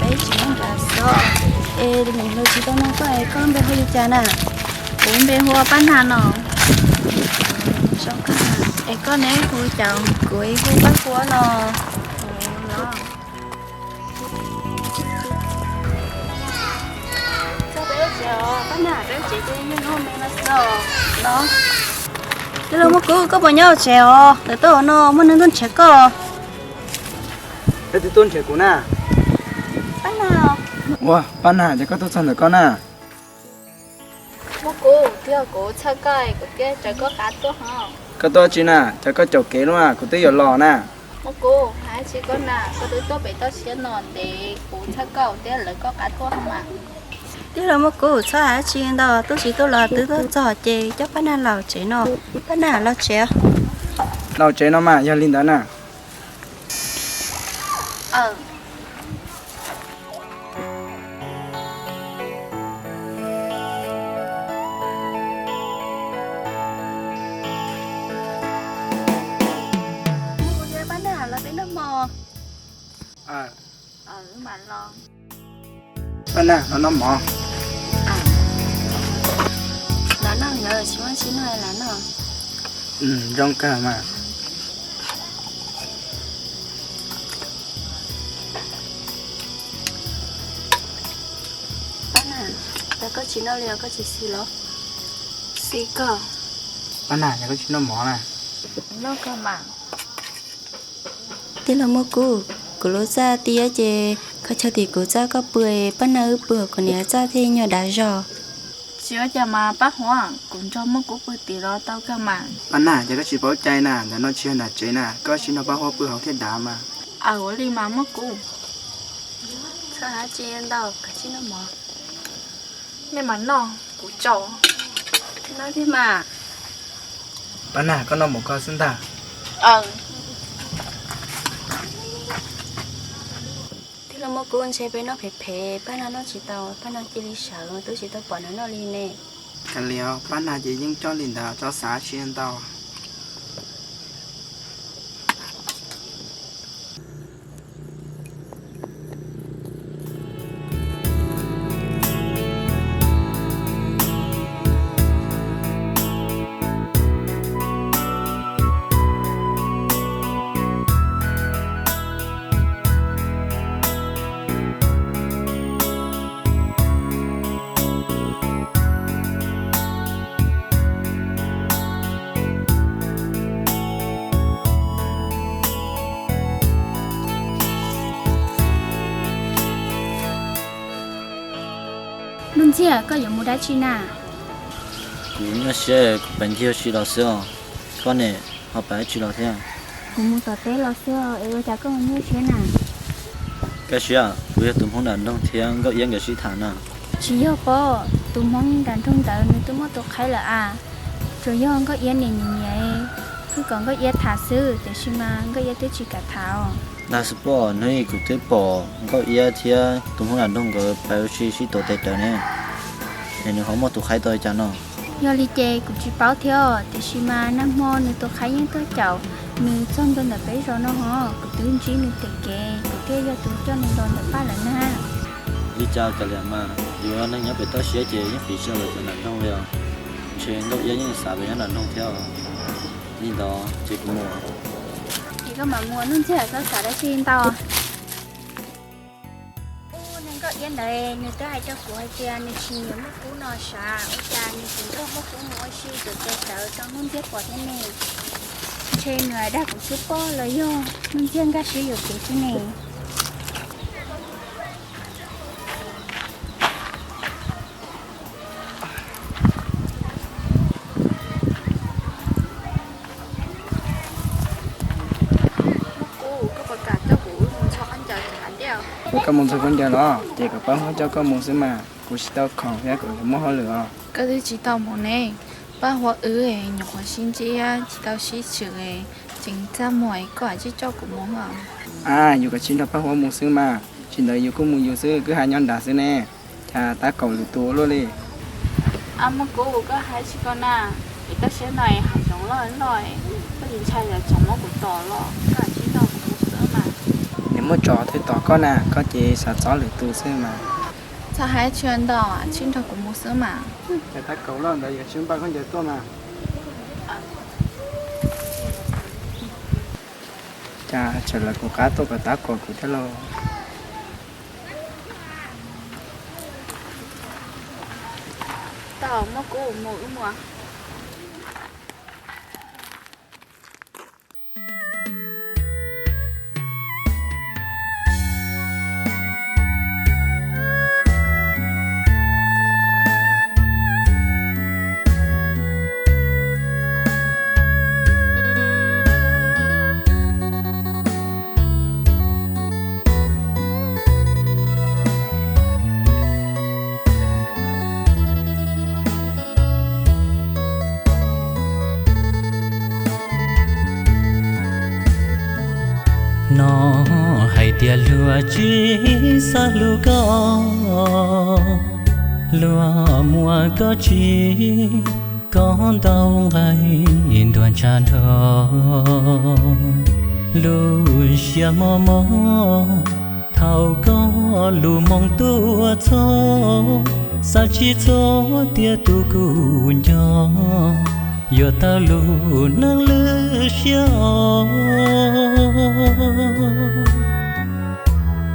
Peb tsis nyob nram xwb. Es niam hluas tsis tau nug koj es koj npe hu li cas na? Kuv npe hu ua Paj Nag no. Zoo kawg. Es koj ne, hu li cas? Kuv hu Paj Huab no. Txog peb lub tsev os, Paj Nag, peb lub tsev ces yeej muaj me no xwb os. Los, tij laug Muaj Kub, koj puas nyob hauv tsev os? Ntawm tuaj hauv no muaj neeg tuaj nrhiav koj. Leej twg tuaj nrhiav kuv na? Paj Nag. Ua, Paj Nag, cas koj tuaj txog ntawm ko na? Muaj Kub, twb yog kuv txhawj koj, kuv thiaj caw koj qab tuaj hos. Koj tuaj dab tsi na? Cas koj caum kev lub, kuv twb yuav los na. Muaj Kub, hais dab tsi koj na? Koj twb tuaj pem toj siab no ntev, kuv txhawj koj thiaj lawv koj qab tuaj hos mas. Tij laug Muaj Kub, txhob hais dab tsi ntau, tuaj tsis tuaj los twb tuaj txog ces coj Paj Nag los tsev no. Paj Nag, los tsev. Los tsev no mas yog li ntawd na. Paj Nag, los noj mov. Los noj, tsis muaj tsis noj los noj. Zoo kawg mas. Paj Nag, cas koj tsis noj li os, koj tsis xis los? Xis koj. Paj Nag, cas koj tsis noj mov na? Noj kawg mas. Tij laug Muaj Kub, kuv lub txaj tiab ces koj chaw tim kuv txaj koj pw, Paj Nag wb pw hauv kuv niam txaj thiaj nyuag dav zog. Tsis ua cas mas Paj Huab, kuv nrog Muaj Kub pw tim los tau kawg mas. Paj Nag, cas koj tsis paub cai na, ntawm no tsis yog nram tsev na, koj sim nrog Paj Huab pw hauv thiaj dav mas. Aws, ua li mas Muaj Kub. Txhob hais dab tsi ntau, koj sim noj mov. Nej mas noj, kuv tso. Noj thiab mas. Paj Nag, koj noj mov koj xwb ntag. Tij laug Muaj Kub, ntshe peb noj phem phem, Paj Nag noj tsis tau, Paj Nag cia li sawv, twb tsis tau pom nws noj li ne. Kav liam, Paj Nag ces yeej coj li ntawd, txhob xav dab tsi ntau. Nuj Ntxiag, koj yuav mus dab tsi na? Kuv nyuaj siab, kuv pais ncig ua si los xwb os. Koj ne, ho pais dab tsi los thiab? Kuv mus tom teb los xwb, es ua cas koj nyuaj siab na? Kaj siab, kuv yog tus Hmoob nram nroog thiab Nkauj Iab nkawd sib tham na. Tsis yog pob, tus Hmoob nram nroog ntawd nws twb muaj tus qhaib lawm as. Tsuas yog Nkauj Iab niam nyiam nyiam, wb kom Nkauj Iab tham xwb, tiam sis mas Nkauj Iab twb tsis kam tham os. Lag xwb pob, hnub ib kuv twb pom Nkauj Iab thiab tus Hmoob nram nroog nkawd pais ua si sib tuav tes rawv ne, es nws ho muaj tus qhaib tau li cas no? Yog li ces kuv tsis paub thiab, tiam sis mas nag hmo nws tus qhaib yeej tuaj caum nws txog ntua ntawm peb zos no hos, kuv twb ntsib nws tej kev, kuv thiaj yog tus coj nws los ntawm Paj lawm na. Li cas kav liam mas, yuav neeg nyob pem toj siab ces yeej piv tsis tau lawv cov nram nroog li os. Ntshe Nkauj Iab yeej xav pem nyob nram nroog thiab os. Li ntawd ces kuv mus. Ces koj mam mus, Nuj Ntxiag, txhob xav dab tsi ntau. Ub, niag Nkauj Iab ntawd nws twb hais rau kuv hais tias nws tsis nyiam Muaj Kub no sav, ua cas nws tseem nrog Muaj Kub mus ua si tuav tes rawv rau Nuj Ntxiag pom thiab ne? Ntshe nws hais dag kuv xwb pob los yog Nuj Ntxiag nkag siab yuam kev xwb ne. Muaj Kub, koj puas kam coj kuv mus ntxhua khaub ncaws tsev hav ntej? Kuv kam mus ntxhua khaub ncaws los ces kom Paj Huab coj koj mus xwb mas, kuv tsis tau khoom thiab kuv muaj hauj lwm os. Koj twb tsis tau mus ne, Paj Huab wb nyuam qhuav sib ntsib tsis tau sib txwv, tseem txaj muag es koj tsis coj kuv mus os. A, yus kav tsij nrog Paj Huab mus xwb mas, tsis ntawd yus kuj mus yus xwb, kwj ha nyob nrad xwb ne, cas tab kaum lwm tus ua luaj li. A, Muaj Kub, koj hais tsis koj na, es toj siab no es hav zoov loj loj, koj tsis ntshai yog tsoom muab kuv tom los koj tsis nrog kuv mus xwb mas. Muab tso twb tos koj na, koj ces xav txov lwm tus xwb mas. Txhob hais tsis ntau, tsis nrog kuv mus xwb mas. Cas tab kaum loj ntawd yuav tsis npaj khaub ncaws tuaj mas. Cas tseem lawv kuv qab tuaj kom tab kuas kuv thiab lauj. Tau, muab kuv mus wb mus. No hais tias luag tsis xav hlub koj, luag muab koj tsim, koj ntaus nqaij ntuag ntshav nrho. Lub siab mob mob thaum koj lus moo tuaj txog, xav tsis txog tias tus kuv nco yuav tawg lub neej lwj siab os.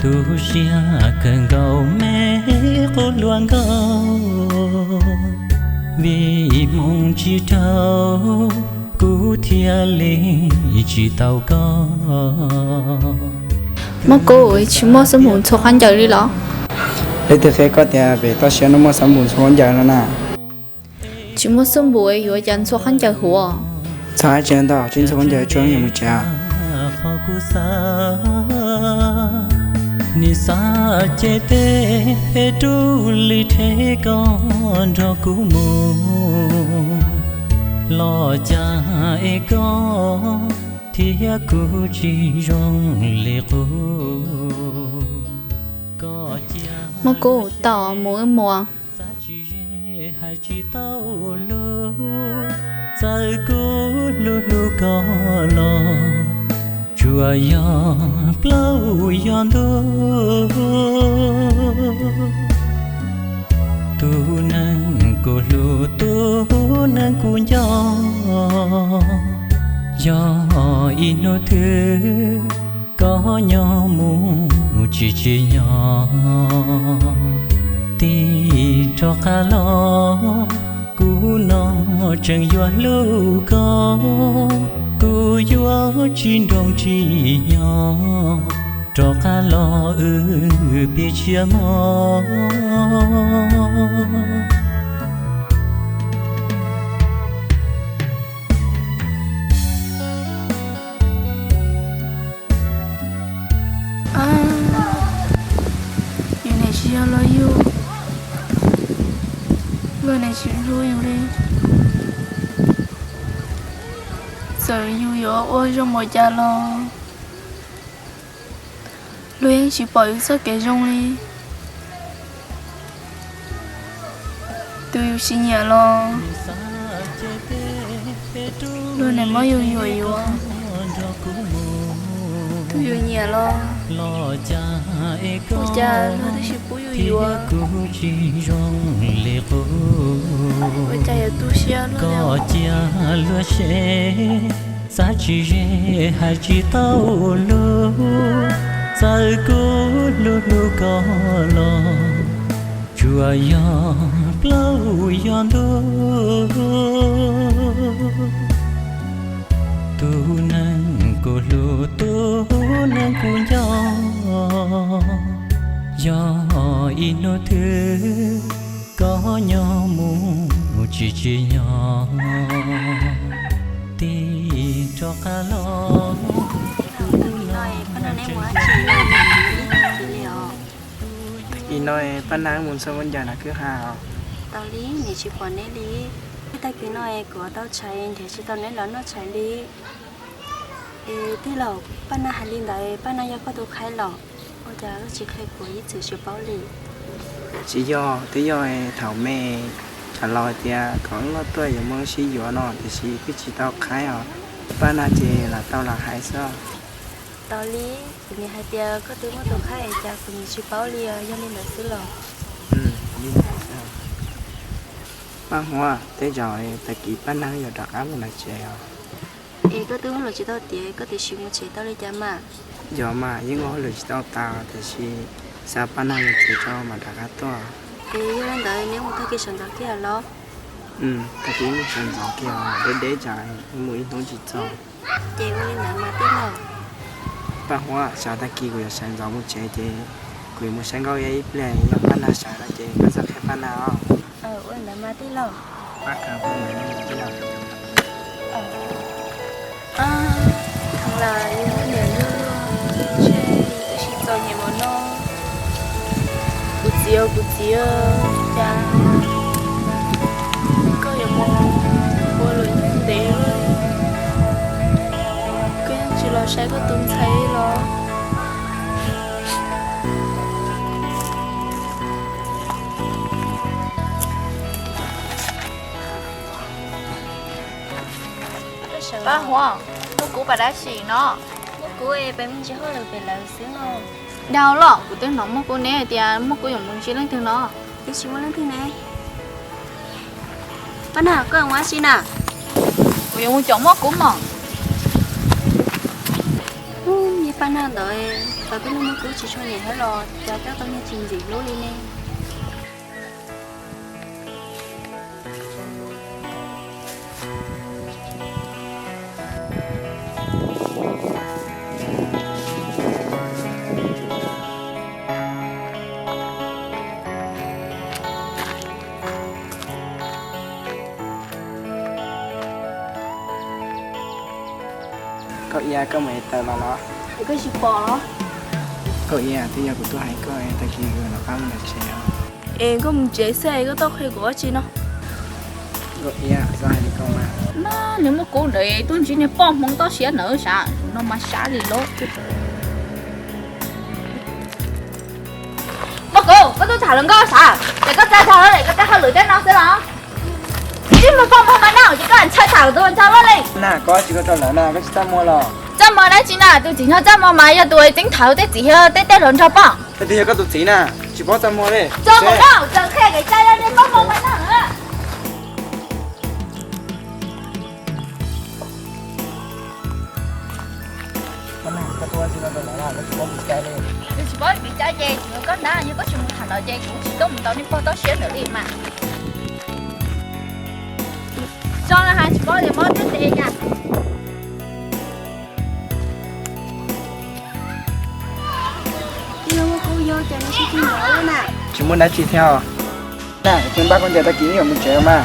Tu siab kawg nkaus me qub hluas nkauj, vim hmoo tsis raug kuv thiaj li tsis tau koj. Muab kuv tsis muaj xab npum ntxhua khaub ncaws li los? Leej twg qhia koj tias pem toj siab no muaj xab npum ntxhua khaub ncaws no na? Tsis muaj xab npum yuav cas ntxhua khaub ncaws huv? Txhob hais tsis ntau, tsis ntxhua khaub ncaws tsuag yog mus tsev. Qhov kuv xav nim xav ces teb rub li rhe koj nrog kuv mus, los cas es koj thiab kuv tsis zoo li qub. Muab kuv tau mus wb mus. Txawm kuv hlub hlub koj los tsuas yog plaub yog ntug. Tus neeg kuv hlub, tus neeg kuv nco, yog ib hnub twg koj nyob mus tsis tsim nyog, tig rov qab los kuv no tseem yuav hlub koj, kuv yuav tsis nroo tsis nyo, rov qab los wb pib tshiab mog. Yus niam tsis yog los yus, luag niam tsis hlub yus li. Txawm yus yuav ua zoo npaum cas los luag yeej tsis pom yus txoj kev zoo li. Tus yus tsis nyiam los luag niam muab yus yuam yuav. Tus yus nyiam los ua cas luag twb tsis pub yus yuav. Ua cas yuav tu siab luaj li. Xav tsis ze hais tsis tau lus, txawm kuv hlub hlub koj los tsuas yog plaub yog ntug. Tus neeg kuv hlub, tus neeg kuv nco, yog ib hnub twg koj nyob mus tsis tsim nyog, tig rov qab los. Tag kis no pab nag mus ntxhua khaub ncaws nram kwj ha os. Tau li, niam tsis pom neb li. Tag kis no kuv tau tshais nrhiav tsis tau neb los noj tshais li. Es tij laug, pab nag hais li ntawd pab nag yog koj tus khaib los? Ua cas koj tsis qhia kuv ib txwm tsis paub li? Tsis yog, twb yog thaum me, thaum laus hais tias kom wb loj tuaj yuav muaj sib yuav no tiam sis twb tsis tau qhaib os. Pab nag ces lam tau lam hais xwb. Tau li. Kuv nim hais tias koj twb muaj tus kheej es cas kuv nim tsis paub li os, yog li ntawd xwb los? Paj Huab, tej zaum tag kis Paj Nag yuav rov qab mus lawm tsev os. Es koj twb ua hauj lwm tsis tau tiav, koj tiam sis mus tsev tau li cas mas? Yog mas, yeej ua hauj lwm tsis tau tas, tiam sis xav Paj Nag mus tsev tso mam rov qab tuaj. Es yog li ntawd neb mus tag kis sawv ntxov kiag los? Tag kis mus sawv ntxov kiag, deb deb tsam mus ib hnub tsis txog. Ces ua li ntawd mas tij laug. Paj Huab, xyov tag kis kuv yuav sawv ntxov mus tsev ces kuv yuav mus saib Nkauj Iab ib pliag, yog Paj Nag sawv no ces koj txhob qhia Paj Nag os. Ua li ntawd mas tij laug. Thaum lawm yus niam yug luag ntshe twb tsis txom nyem npaum no. Kuv txiv, kuv txiv, cas koj yuav mus ua luam ntev, koj yeej tsis los saib koj tus ntxhais los? Paj Huab, muaj kub pas dab tsi no? Muaj kub es peb mus ntsia hauj lwm pem lawv xwb no. Dag los, kuv twb hnov muaj kub neb hais tias muaj kub yuav mus ntsib leej twg no. Twb tsis muaj leej twg ne. Paj Nag, koj mus dab tsi na? Kuv yuav mus caum muaj kub mog. Niag Paj Nag ntawd, thaum twb muaj kub tsis tshua nyiam thiab los cas coj tau niag tsis ntxim hlub li ne. Nkauj Iab, koj mus ev taws los los? Es koj tsis pom los? Nkauj Iab, twb yog kuv tuaj hais koj, tag kis kuv rov qab mus tsev. Es koj mus tsev xwb es koj tuaj qhia kuv dab tsi no? Nkauj Iab, txhob hais li ko mas. Nab, nws muaj kub ntawd tuaj ntsib niag poj Hmoob toj siab ntawd sav, no mas sab li lauj. Muaj kub, koj tuaj tham hluas nkauj sav, ces koj txaj tag lawm, koj txaj hauj lwm tej no xwb los? Tib mus poj Hmoob mas nab, ces koj ntshai tham tus ntxhais loj li. Na, koj tsis koj rau lawv na, koj tsis txaj muag los? Txaj muag dab tsi na, tus txiv no txaj muag mas yog tus txeeb thawv tej txiv tej tej hluas nraug poj. Twb yog koj tus txiv na, tsis paub txaj muag li. Txaj muag na, txawm qhia kev cai li poj Hmoob mas nab. Koj tsis paub kev cai ces tsis yuav koj ntag, yog koj tsis mus tham lawv ces kuv tsis tuaj mus tau niag pog toj siab ntawd li mas. Tso na, hais tsis paub ces muab tej tes cas. Tsis muaj dab tsi thiab os. Na, ces npaj koj ntses tag kis wb yuav mus tsev mas.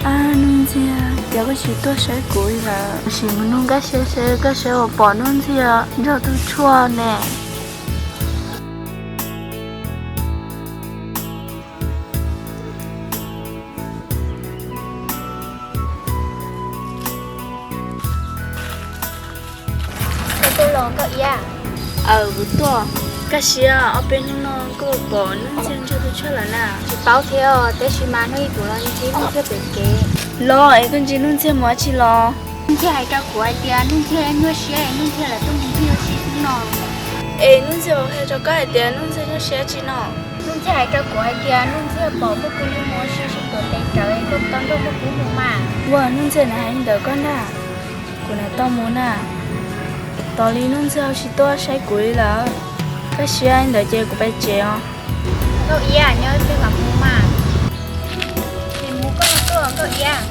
Ab, Nuj Ntxiag, cas koj tsis tuaj saib kuv li lawm? Sim mus nug Nkaj Siab seb Nkaj Siab puas pom Nuj Ntxiag nrog tus tshuaj ne. Koj tuaj los Nkauj Iab? Aws, kuv tuaj. Nkaj Siab, ob peb hnub no koj puas pom Nuj Ntxiag nrog tus tshuaj lawm na? Tsis paub thiab, tab sis mas hnub ib kuv los ntsib Nuj Ntxiag pem kev. Los es koj ntsib Nuj Ntxiag mus dab tsi los? Nuj Ntxiag hais rau kuv hais tias Nuj Ntxiag nyuaj siab es Nuj Ntxiag lawv tuaj mus ncig ua si xwb no. Es Nuj Ntxiag puas hais rau koj hais tias Nuj Ntxiag nyuaj siab dab tsi no? Nuj Ntxiag hais rau kuv hais tias Nuj Ntxiag pom muaj kub nyob mus ua si sib tuav tes rawv es koj tau nrog muaj kub mus mas. Ua, Nuj Ntxiag nws hais li ntawd koj na, kuv niam tau mus na. Tos li Nuj Ntxiag tsis tuaj saib kuv li lawm. Koj siab li ntawd ces kuv pais tsev os. Nkauj Iab, nyob twg mam mus mas. Ces mus koj tuaj Nkauj Iab.